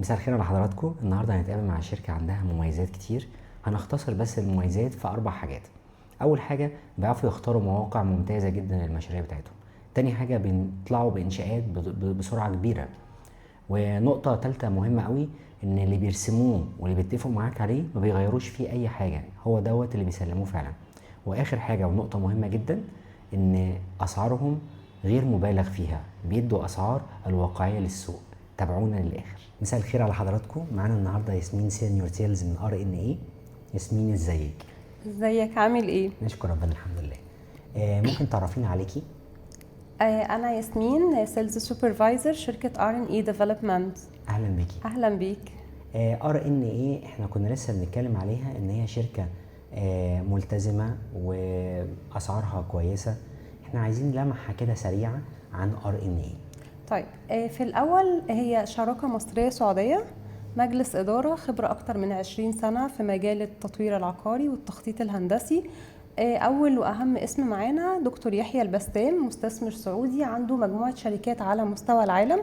مساء الخير على حضراتكم. النهارده هنتقابل مع شركة عندها مميزات كتير. هنختصر بس المميزات في 4 حاجات. أول حاجة، بيعرفوا يختاروا مواقع ممتازة جدا للمشاريع بتاعتهم. تاني حاجة، بيطلعوا بإنشاءات بسرعة كبيرة. ونقطة تالتة مهمة قوي، إن اللي بيرسموه واللي بيتفقوا معاك عليه ما بيغيروش فيه أي حاجة، هو دوت اللي بيسلموه فعلا. وآخر حاجة ونقطة مهمة جدا، إن أسعارهم غير مبالغ فيها، بيدوا أسعار الواقعية للسوق. تابعونا للآخر. مساء الخير على حضراتكم. معانا النهارده ياسمين، senior sales من RNA. ياسمين، ازيك؟ ازيك، عامل ايه؟ نشكر ربنا، الحمد لله. ممكن تعرفينا عليكي؟ انا ياسمين، sales supervisor شركة RNA Development. اهلا بيكي. اهلا بيك. RNA احنا كنا لسه بنتكلم عليها ان هي شركة ملتزمة واسعارها كويسه. احنا عايزين لمحه كده سريعة عن RNA. طيب، في الاول هي شراكة مصرية سعوديه، مجلس ادارة خبره اكتر من 20 سنة في مجال التطوير العقاري والتخطيط الهندسي. اول واهم اسم معانا دكتور يحيى البسام، مستثمر سعودي عنده مجموعة شركات على مستوى العالم.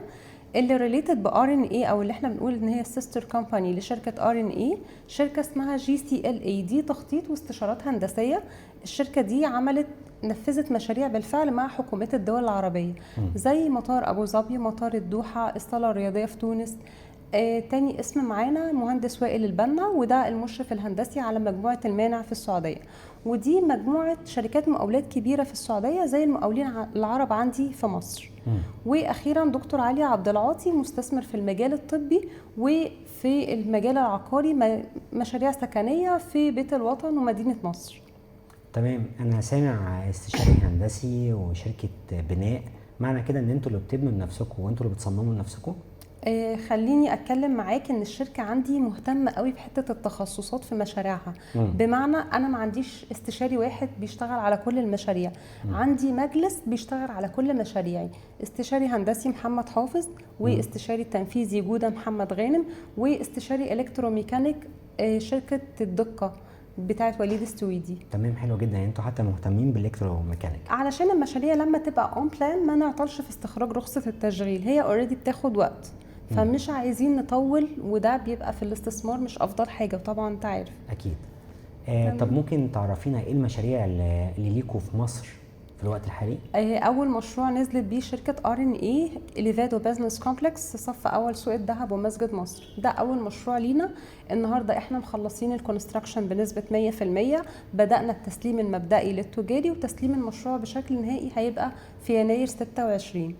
اللي related ب RNA، او اللي احنا بنقول ان هي sister company لشركة RNA، شركة اسمها GCLA، دي تخطيط واستشارات هندسيه. الشركة دي نفذت مشاريع بالفعل مع حكومات الدول العربيه، زي مطار ابو ظبي، مطار الدوحه، الصاله الرياضية في تونس. تاني اسم معانا مهندس وائل البنا، وده المشرف الهندسي على مجموعة المانع في السعودية، ودي مجموعة شركات مقاولات كبيرة في السعودية زي المقاولين العرب عندي في مصر. واخيرا دكتور علي عبد العاطي، مستثمر في المجال الطبي وفي المجال العقاري، مشاريع سكنية في بيت الوطن ومدينة نصر. تمام، انا سامع استشاري هندسي وشركه بناء، معنى كده ان انتوا اللي بتبنوا لنفسكم وانتوا اللي بتصمموا لنفسكم؟ خليني اتكلم معاك ان الشركة عندي مهتمة قوي بحته التخصصات في مشاريعها. بمعنى انا ما عنديش استشاري واحد بيشتغل على كل المشاريع. عندي مجلس بيشتغل على كل مشاريعي: استشاري هندسي محمد حافظ، واستشاري التنفيذي جوده محمد غانم، واستشاري الكتروميكانيك شركة الدقة بتاعت وليد السويدي. تمام، حلو جدا. يعني انتوا حتى مهتمين بال electromechanic. علشان المشاريع لما تبقى on plan ما نعطلش في استخراج رخصه التشغيل، هي already بتاخد وقت، فمش عايزين نطول، وده بيبقى في الاستثمار مش افضل حاجه، وطبعا انت عارف. اكيد. طب ممكن تعرفينا ايه المشاريع اللي ليكوا في مصر في الوقت الحالي؟ اول مشروع نزلت بيه شركة RNA اليفادو Business Complex، صف اول سوق الذهب ومسجد مصر. ده اول مشروع لينا. النهارده احنا مخلصين ال construction بنسبة 100%، بدانا التسليم المبدئي للتجاري، وتسليم المشروع بشكل نهائي هيبقى في يناير 26.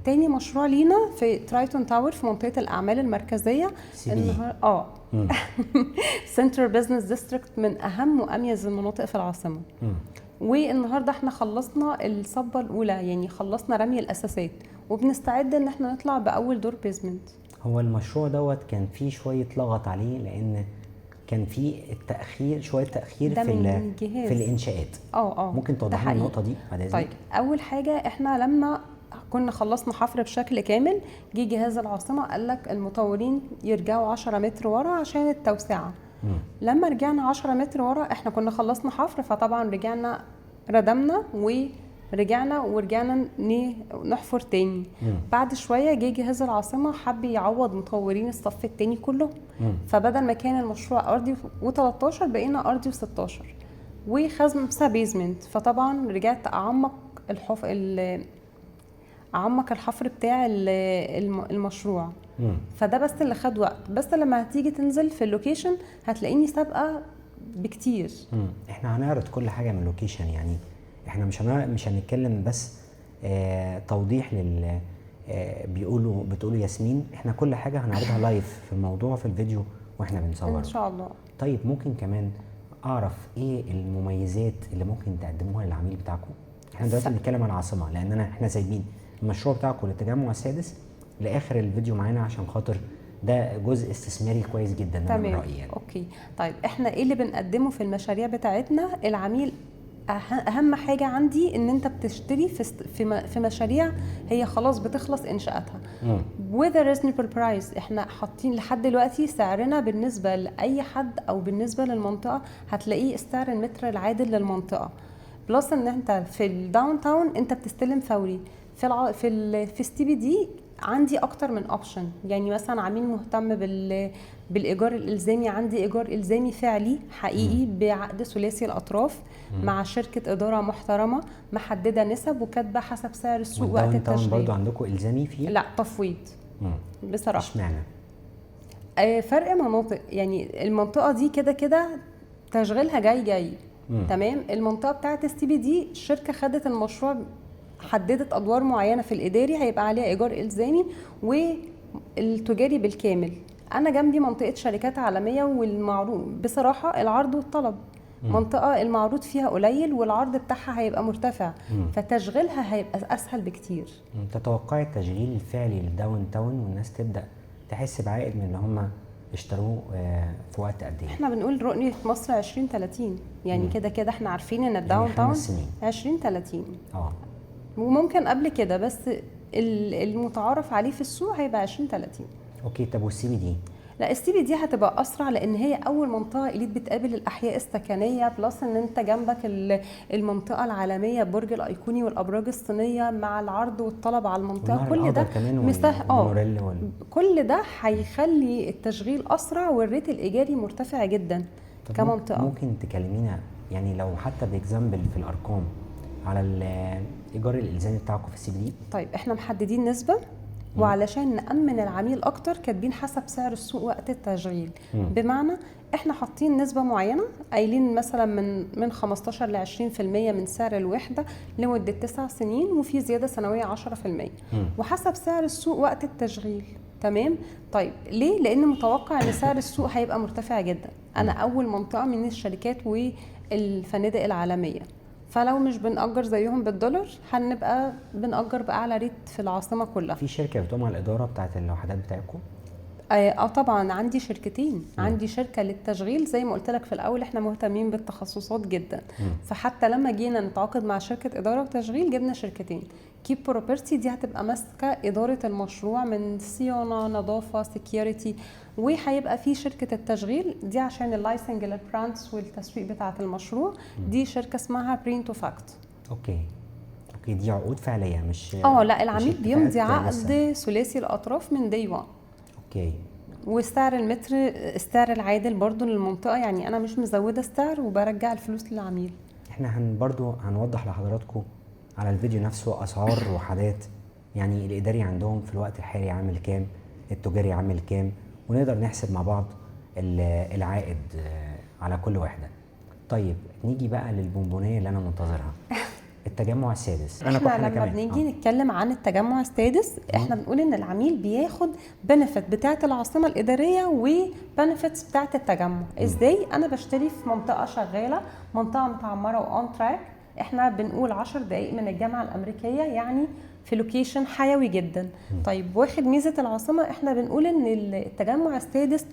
تاني مشروع لينا في ترايتون Tower في منطقة الاعمال المركزيه. CBD. Central Business District، من اهم واميز المناطق في العاصمه. والنهارده احنا خلصنا الصبه الاولى، يعني خلصنا رمي الاساسات، وبنستعد ان احنا نطلع باول دور basement. هو المشروع دوت كان فيه شوية لغط عليه، لان كان فيه التاخير، شوية تاخير ده في من الجهاز. في الانشاءات. اه. ممكن ده توضحي لنا حقيقي. النقطة دي بعد اذنك؟ طيب، اول حاجه، احنا لما كنا خلصنا حفر بشكل كامل، جه جهاز العاصمة قال لك المطورين يرجعوا 10 متر ورا عشان التوسعه. لما رجعنا 10 متر ورا، احنا كنا خلصنا حفر، فطبعا رجعنا ردمنا ورجعنا نحفر تاني. بعد شوية جه جهاز العاصمة حب يعوض مطورين الصف التاني كله. فبدل ما كان المشروع ارضي و13، بقينا ارضي و16 وخمسة basement. فطبعا رجعت اعمق الحفر بتاع المشروع. فده بس اللي خد وقت، بس لما هتيجي تنزل في ال location هتلاقيني سابقه بكتير. احنا هنعرض كل حاجة من ال location، يعني احنا مش هنتكلم بس توضيح لل بتقولوا ياسمين، احنا كل حاجة هنعرضها live في الموضوع في الفيديو واحنا بنصور. ان شاء الله. طيب، ممكن كمان اعرف ايه المميزات اللي ممكن تقدموها للعميل بتاعكم؟ احنا دلوقتي بنتكلم عن العاصمه، لان احنا سايبين المشروع بتاعكم للتجمع السادس لاخر الفيديو معانا، عشان خاطر ده جزء استثماري كويس جدا انا من رايي يعني. okay، طيب، احنا ايه اللي بنقدمه في المشاريع بتاعتنا؟ العميل اهم حاجة عندي ان انت بتشتري في مشاريع هي خلاص بتخلص انشاءاتها with a reasonable price. احنا حاطين لحد دلوقتي سعرنا بالنسبة لاي حد او بالنسبة للمنطقة هتلاقيه السعر المتر العادل للمنطقه، plus ان انت في ال downtown انت بتستلم فوري، في ال CBD. عندي اكتر من option. يعني مثلا عميل مهتم بالايجار الالزامي، عندي ايجار الزامي فعلي حقيقي بعقد ثلاثي الاطراف مع شركة ادارة محترمه محددة نسب وكاتبه حسب سعر السوق وقت التشغيل. برضو عندكم الزامي فيه؟ لا، تفويض. بصراحة اشمعنى؟ فرق مناطق، يعني المنطقة دي كده كده تشغيلها جاي جاي. تمام. المنطقة بتاعه ال CBD الشركة خدت المشروع، حددت ادوار معينة في الاداري هيبقى عليها ايجار الزامي والتجاري بالكامل. انا جنبي منطقة شركات عالمية، والمعروض بصراحة العرض والطلب، منطقة المعروض فيها قليل والعرض بتاعها هيبقى مرتفع، فتشغيلها هيبقى اسهل بكتير. تتوقعي التشغيل الفعلي لل downtown والناس تبدا تحس بعائد من اللي هم اشتروه في وقت قد ايه؟ احنا بنقول رؤية مصر 2030، يعني كده كده احنا عارفين ان ال downtown 2030 وممكن قبل كده، بس المتعارف عليه في السوق هيبقى 2030. okay. طب وال CBD؟ لا، ال CBD هتبقى اسرع لان هي اول منطقة elite بتقابل الاحياء السكنية، plus ان انت جنبك المنطقة العالمية برج الايقوني والابراج الصينية مع العرض والطلب على المنطقة، كل ده كل ده هيخلي التشغيل اسرع وال rate الايجاري مرتفع جدا كمنطقه. ممكن تكلمينا يعني لو حتى ب example في الارقام على الايجار الالزامي بتاعكم في ال CBD؟ طيب احنا محددين نسبه، وعلشان نأمن العميل أكتر كاتبين حسب سعر السوق وقت التشغيل. بمعنى احنا حاطين نسبة معينة، قايلين مثلا من 15 ل 20% من سعر الوحدة لمدة 9 سنين، وفي زيادة سنوية 10%، وحسب سعر السوق وقت التشغيل. تمام. طيب ليه؟ لأن متوقع ان سعر السوق هيبقى مرتفع جدا. أنا أول منطقة من الشركات والفنادق العالمية، فلو مش بنأجر زيهم بالدولار هنبقى بنأجر بأعلى rate في العاصمة كلها. في شركة بتقوم على الإدارة بتاعت الوحدات بتاعتكم؟ طبعا عندي شركتين. عندي شركة للتشغيل، زي ما قلت لك في الأول احنا مهتمين بالتخصصات جدا. فحتى لما جينا نتعاقد مع شركة إدارة وتشغيل جبنا شركتين. كيب بروبرتي دي هتبقى ماسكة إدارة المشروع من صيانة، نظافة، security، وهيبقى في شركة التشغيل دي عشان ال licensing لل brands والتسويق بتاعة المشروع. دي شركة اسمها برينتو فاكت. okay، دي عقود فعلية مش لا، العميل بيمضي عقد ثلاثي الأطراف من day 1. okay. وسعر المتر السعر العادل برضو للمنطقة، يعني أنا مش مزودة السعر وبرجع الفلوس للعميل. احنا برضو هنوضح لحضراتكم على الفيديو نفسه أسعار وحدات، يعني الإداري عندهم في الوقت الحالي عامل كام، التجاري عامل كام، ونقدر نحسب مع بعض العائد على كل واحدة. طيب نيجي بقى للبونبونية اللي أنا منتظرها، التجمع السادس. احنا لما بنيجي نتكلم عن التجمع السادس احنا بنقول ان العميل بياخد benefit بتاعه العاصمة الادارية و benefits بتاعه التجمع. ازاي؟ انا بشتري في منطقة شغالة، منطقة متعمره و on track، احنا بنقول 10 دقائق من الجامعة الامريكية، يعني في location حيوي جدا. طيب واخد ميزة العاصمة، احنا بنقول ان التجمع السادس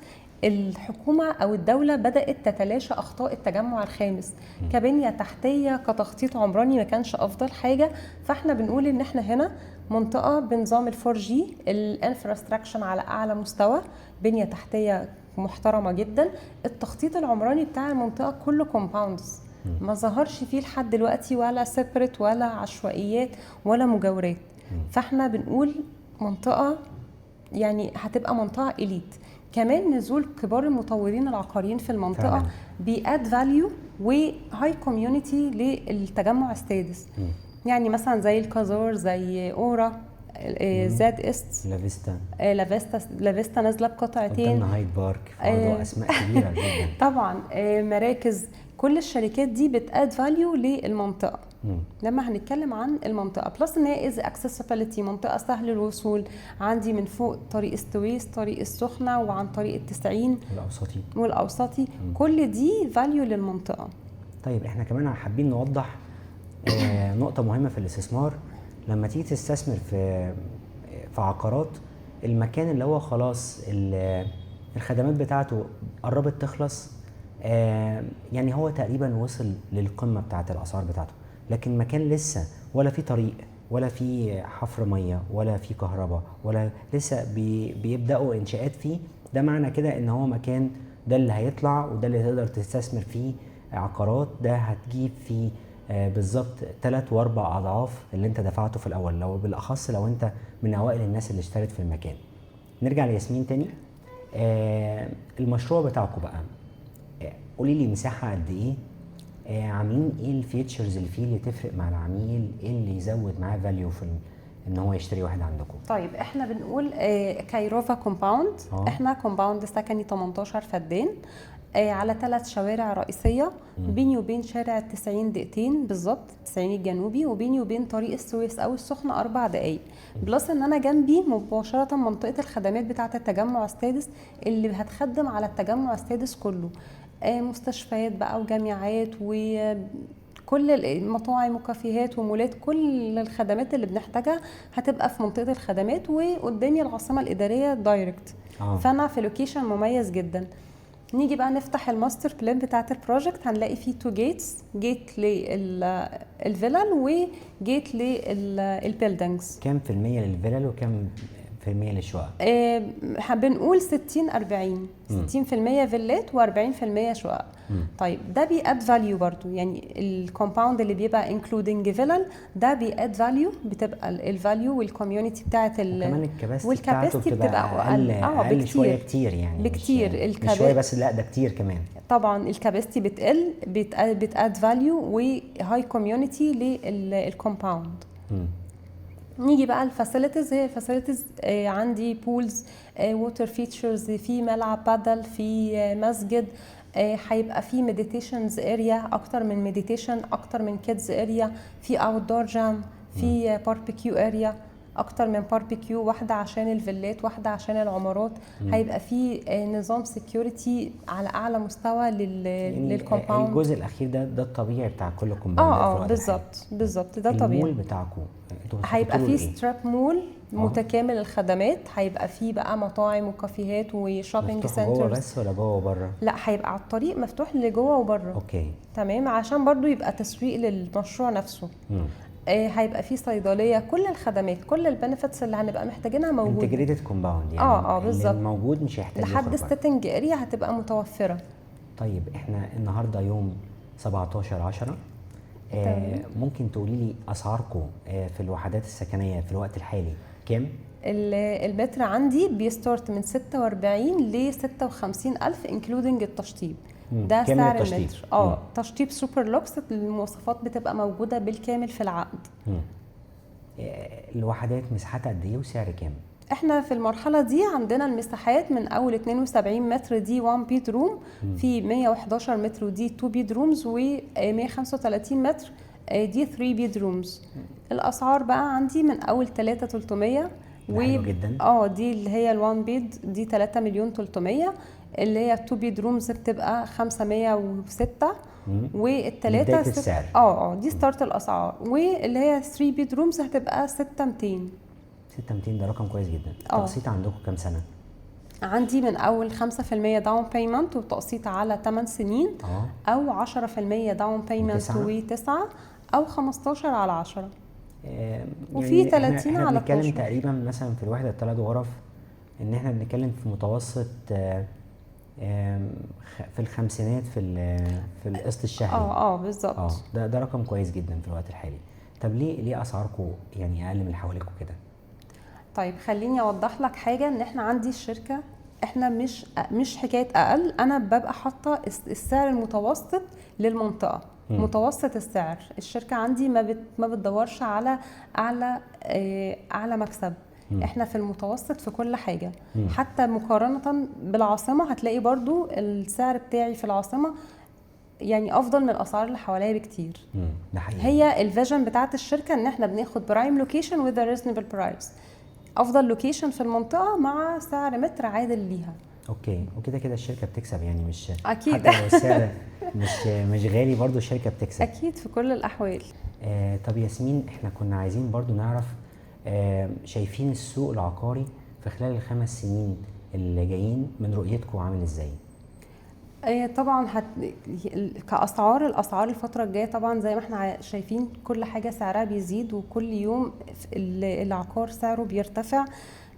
الحكومة أو الدولة بدأت تتلاشى أخطاء التجمع الخامس كبنية تحتية، كتخطيط عمراني ما كانش أفضل حاجة. فإحنا بنقول إن إحنا هنا منطقة بنظام ال 4G، ال infrastructure على أعلى مستوى، بنية تحتية محترمة جدا، التخطيط العمراني بتاع المنطقة كله compounds، ما ظهرش فيه لحد دلوقتي ولا separate ولا عشوائيات ولا مجاورات. فإحنا بنقول منطقة يعني هتبقى منطقة elite. كمان نزول كبار المطورين العقاريين في المنطقة بي add value و high community للتجمع السادس. يعني مثلا زي الكازار، زي اورا، زاد است، لافيستا، لافيستا نازله بقطعتين، قدامنا هايد بارك، برضه اسماء كبيرة جدا طبعا. مراكز، كل الشركات دي بت add value للمنطقة. لما هنتكلم عن المنطقة plus ان هي easy accessibility، منطقة سهل الوصول، عندي من فوق طريق السويس، طريق السخنة، وعن طريق 90 والاوسطي، كل دي value للمنطقة. طيب احنا كمان حابين نوضح نقطة مهمة في الاستثمار. لما تيجي تستثمر في عقارات، المكان اللي هو خلاص الخدمات بتاعته قربت تخلص، يعني هو تقريبا وصل للقمه بتاعت الاسعار بتاعته، لكن مكان لسه ولا في طريق ولا في حفر مية ولا في كهرباء ولا لسه بيبداوا انشاءات فيه، ده معنى كده ان هو مكان ده اللي هيطلع وده اللي تقدر تستثمر فيه عقارات، ده هتجيب فيه بالظبط 3 و4 اضعاف اللي انت دفعته في الاول، لو بالاخص لو انت من اوائل الناس اللي اشترت في المكان. نرجع لياسمين تاني. المشروع بتاعكم بقى، قولي لي مساحة قد ايه، عاملين ايه ال features اللي فيه اللي تفرق مع العميل، ايه اللي يزود معاه value في ان هو يشتري واحد عندكم؟ طيب احنا بنقول كايروفا compound. احنا compound سكني 18 فدان، على 3 شوارع رئيسية. بيني وبين شارع 90 دقيقتين بالظبط، 90 الجنوبي، وبيني وبين طريق السويس او السخنة 4 دقائق. plus ان انا جنبي مباشرة منطقة الخدمات بتاعه التجمع السادس اللي هتخدم على التجمع السادس كله، مستشفيات بقى وجامعات وكل المطاعم وكافيهات ومولات، كل الخدمات اللي بنحتاجها هتبقى في منطقة الخدمات، وقدامي العاصمة الادارية direct. فانا في location مميز جدا. نيجي بقى نفتح ال master plan بتاعت ال project، هنلاقي فيه 2 gates، gate للفيلل و gate لل buildings. كام في المية للفيلل وكام في المية للشقق؟ بنقول 60-40، 60% فيلات و40% شقق. طيب ده بي add value برضو، يعني ال compound اللي بيبقى including فيلل ده بي add value، بتبقى ال value وال community بتاعت وكمان ال capacity بتاعته بتبقى اقل شوية كتير، يعني بكتير، مش شوية بس، لا ده كتير كمان. طبعا ال capacity بتقل، بت add value و high community لل compound. نيجي بقى ال facilities. هي ال facilities عندي pools، water features، في ملعب بادل، في مسجد، هيبقى في meditations area، اكتر من meditation، اكتر من kids area، في outdoor gym، في barbecue area، اكتر من باربيكيو، واحدة عشان الفيلات واحدة عشان العمارات. هيبقى في نظام security على اعلى مستوى لل compound. الجزء الاخير ده الطبيعي بتاع كل compound. بالظبط بالظبط، ده طبيعي. المول بتاعكم هيبقى فيه strip mall متكامل الخدمات، هيبقى فيه بقى مطاعم وكافيهات و shopping centers. جوه بس ولا جوه وبره؟ لا، هيبقى على الطريق مفتوح لجوه وبره. okay تمام، عشان برضو يبقى تسويق للمشروع نفسه. هيبقى فيه صيدلية، كل الخدمات، كل ال benefits اللي هنبقى محتاجينها موجودة. integrated compound يعني. بالظبط، موجود مش هيحتاج لحد sitting area هتبقى متوفرة. طيب احنا النهارده يوم 17/10، ممكن تقولي لي اسعاركم في الوحدات السكنية في الوقت الحالي كام؟ المتر عندي بي start من 46 ل 56 الف including التشطيب. ده سعر المتر. تشطيب super lux، المواصفات بتبقى موجودة بالكامل في العقد. الوحدات مساحتها قد ايه وسعر كام؟ احنا في المرحلة دي عندنا المساحات من اول 72 متر دي 1 bedroom، في 111 متر ودي 2 bedrooms، و 135 متر دي 3 bedrooms. الاسعار بقى عندي من اول 3,300 و جدا. دي اللي هي ال1 bed دي 3,300,000، اللي هي 2 bedrooms بتبقى 506، والثلاثة السعر. دي start الاسعار، واللي هي 3 bedrooms هتبقى 6,200. 6,200 ده رقم كويس جدا. التقسيط عندكم كام سنة؟ عندي من اول 5% down payment وتقسيط على 8 سنين، او 10% down payment و9، او 15 على 10. وفي يعني 30 احنا على بنتكلم 12 تقريبا مثلا في الوحدة 3 غرف، ان احنا بنتكلم في متوسط في الخمسينات في القسط الشهري. بالظبط. ده رقم كويس جدا في الوقت الحالي. طب ليه اسعاركم يعني اقل من اللي حواليكم كده؟ طيب خليني اوضح لك حاجة، ان احنا عندي الشركة احنا مش حكاية اقل، انا ببقى حاطه السعر المتوسط للمنطقة. متوسط السعر. الشركة عندي ما بتدورش على اعلى مكسب. احنا في المتوسط في كل حاجة. حتى مقارنة بالعاصمة هتلاقي برضو السعر بتاعي في العاصمة يعني افضل من الاسعار اللي حواليا بكتير. ده حقيقي. هي ال vision بتاعت الشركة ان احنا بناخد prime location with reasonable price، افضل location في المنطقة مع سعر متر عادل ليها. okay، وكده كده الشركة بتكسب يعني، مش اكيد حتى لو السعر مش غالي برضو الشركة بتكسب اكيد في كل الاحوال. طب ياسمين، احنا كنا عايزين برضو نعرف شايفين السوق العقاري في خلال ال5 سنين اللي جايين من رؤيتكم عامل ازاي؟ طبعا كاسعار، الاسعار الفترة الجاية طبعا زي ما احنا شايفين كل حاجة سعرها بيزيد، وكل يوم العقار سعره بيرتفع.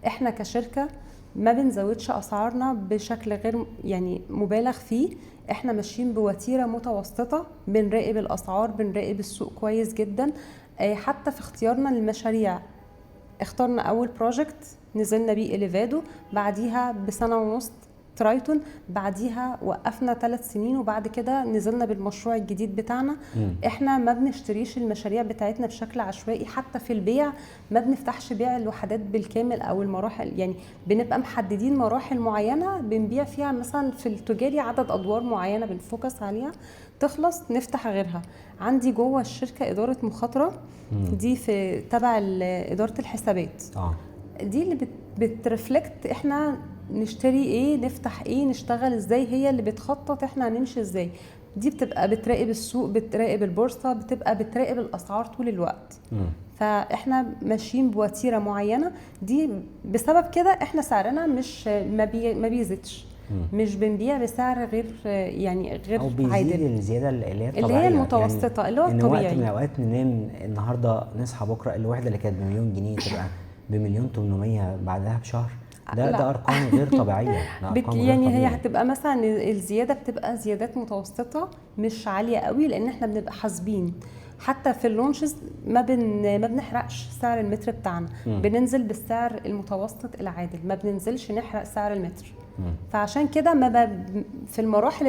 احنا كشركة ما بنزودش اسعارنا بشكل غير يعني مبالغ فيه. احنا ماشيين بوتيره متوسطه، بنراقب الاسعار، بنراقب السوق كويس جدا. حتى في اختيارنا للمشاريع، اخترنا اول project نزلنا بيه اليفادو، بعديها بسنة ونص ترايتون، بعديها وقفنا 3 سنين، وبعد كده نزلنا بالمشروع الجديد بتاعنا. احنا ما بنشتريش المشاريع بتاعتنا بشكل عشوائي، حتى في البيع ما بنفتحش بيع الوحدات بالكامل او المراحل، يعني بنبقى محددين مراحل معينة بنبيع فيها. مثلا في التجاري عدد ادوار معينة بن focus عليها، تخلص نفتح غيرها. عندي جوه الشركة ادارة مخاطره، دي في تبع ادارة الحسابات. دي اللي بت reflect احنا نشتري ايه، نفتح ايه، نشتغل ازاي، هي اللي بتخطط احنا هنمشي ازاي. دي بتبقى بتراقب السوق، بتراقب البورصة، بتبقى بتراقب الاسعار طول الوقت. فاحنا ماشيين بوتيره معينة، دي بسبب كده احنا سعرنا مش ما بيزيدش، مش بنبيع بسعر غير يعني غير او بيزيد عادل. الزيادة اللي هي اللي الطبيعية، هي المتوسطة، اللي هو ان وقت الطبيعي. من الاوقات ننام النهارده نصحى بكره الوحدة اللي كانت بمليون جنيه تبقى ب1,800,000 بعدها بشهر. ده لا. ده ارقام غير طبيعية، ده ارقام غير يعني هي طبيعية. هتبقى مثلا الزيادة بتبقى زيادات متوسطه مش عالية قوي، لان احنا بنبقى حاسبين حتى في ال launches ما بنحرقش سعر المتر بتاعنا. بننزل بالسعر المتوسط العادل، ما بننزلش نحرق سعر المتر. فعشان كده ما في المراحل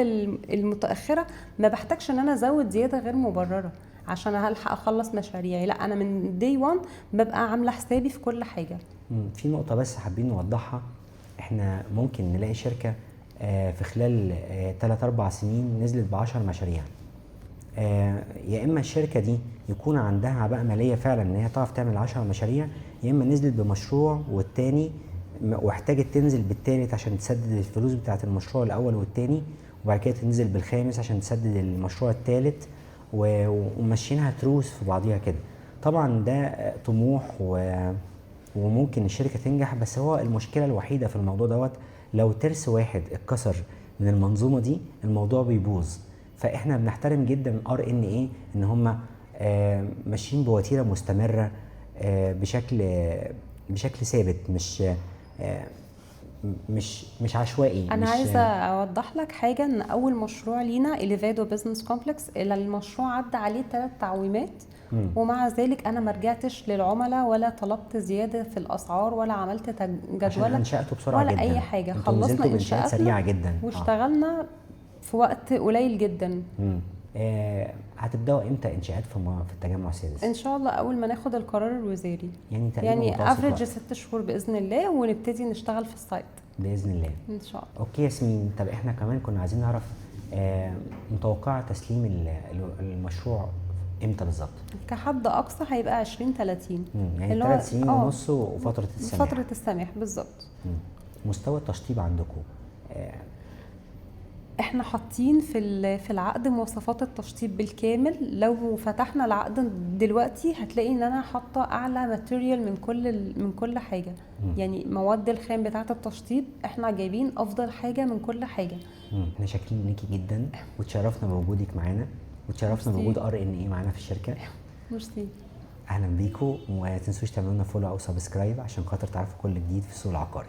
المتاخرة ما بحتاجش ان انا ازود زيادة غير مبررة عشان هلحق اخلص مشاريعي، لا انا من day 1 ببقى عامله حسابي في كل حاجة. في نقطة بس حابين نوضحها، احنا ممكن نلاقي شركة في خلال 3-4 سنين نزلت ب10 مشاريع. يا اما الشركة دي يكون عندها عباءة مالية فعلا ان هي تعرف تعمل 10 مشاريع، يا اما نزلت بمشروع والتاني واحتاجت تنزل بالتالت عشان تسدد الفلوس بتاعت المشروع الاول والتاني، وبعد كده تنزل بالخامس عشان تسدد المشروع التالت، وماشيينها تروس في بعضيها كده. طبعا ده طموح وممكن الشركة تنجح، بس هو المشكلة الوحيدة في الموضوع دوت لو ترس واحد اتكسر من المنظومة دي الموضوع بيبوظ. فاحنا بنحترم جدا RNA ان هم ماشيين بوتيرة مستمرة، بشكل ثابت، مش عشوائي. انا مش عايزه اوضح لك حاجة، ان اول مشروع لينا اليفادو business complex المشروع عدى عليه 3 تعويمات، ومع ذلك انا ما رجعتش للعملاء ولا طلبت زيادة في الاسعار ولا عملت عشان جدوله انشأته بسرعة ولا جدا. اي حاجة. انتوا خلصنا نزلتوا بانشاءات انشاءاتنا سريعة جدا. واشتغلنا في وقت قليل جدا. هتبداوا امتى انشاءات في التجمع السادس؟ ان شاء الله اول ما ناخد القرار الوزاري، يعني تقريبا يعني متوسط average وقت. 6 شهور باذن الله، ونبتدي نشتغل في ال site باذن الله ان شاء الله. okay ياسمين، طب احنا كمان كنا عايزين نعرف متوقعه تسليم المشروع امتى بالظبط؟ كحد اقصى هيبقى 2030. يعني اللي هو 3 سنين ونص وفترة السماح. فترة السماح بالظبط. مستوى التشطيب عندكم؟ احنا حاطين في العقد مواصفات التشطيب بالكامل. لو فتحنا العقد دلوقتي هتلاقي ان انا حاطه اعلى material من كل حاجة. يعني مواد الخام بتاعه التشطيب احنا جايبين افضل حاجة من كل حاجة. احنا شاكرين ليكي جدا، وتشرفنا بوجودك معانا، وتشرفنا ميرسي. بوجود RNA معانا في الشركة. ميرسي. اهلا بيكم، وما تنسوش تعملوا لنا follow او subscribe عشان خاطر تعرفوا كل جديد في السوق العقاري.